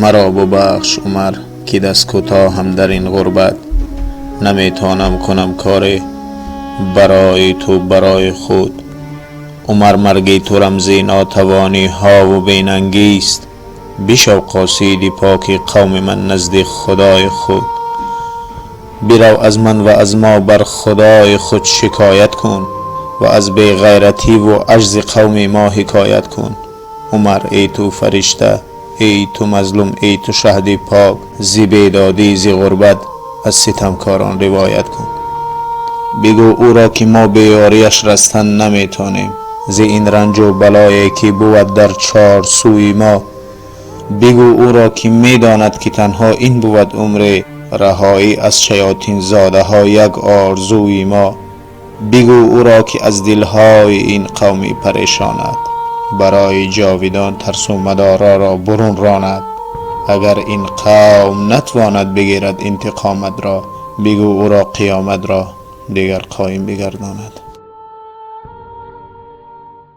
Маро бубахш, Умар, ки даст кӯтоҳам дар ин ғурбат. Наметавонам кунам коре барои ту, барои худ. Умар, марги ту рамзи нотавониҳо ва бенангист. Бишав қосиди поки қавми ман назди Худои худ. Бирав, аз ман ва аз мо бар Худои худ шикоят кун ва аз беғайратӣ ва аҷзи қавми мо ҳикоят кун. Умар, эй ту фаришта, эй ту мазлум, эй ту шаҳди пок, зи бедодӣ, зи ғурбат аз ситамкорон ривоят кун. Бигӯ ӯро, ки мо бе ёрияш растан наметонем зи ин ранҷу балое, ки бувад дар чор сӯи мо. Бигӯ ӯро, ки медонад, ки танҳо ин бувад умре раҳоӣ аз шаётинзодаҳо як орзуи мо. Бигӯ ӯро, ки аз дилҳои ин қавми парешонат барои ҷовидон тарсу мадороро бурун ронад. Агар ин қавм натвонад бигирад интиқоматро, бигӯ ӯро қиёматро дигар қоим бигардонад.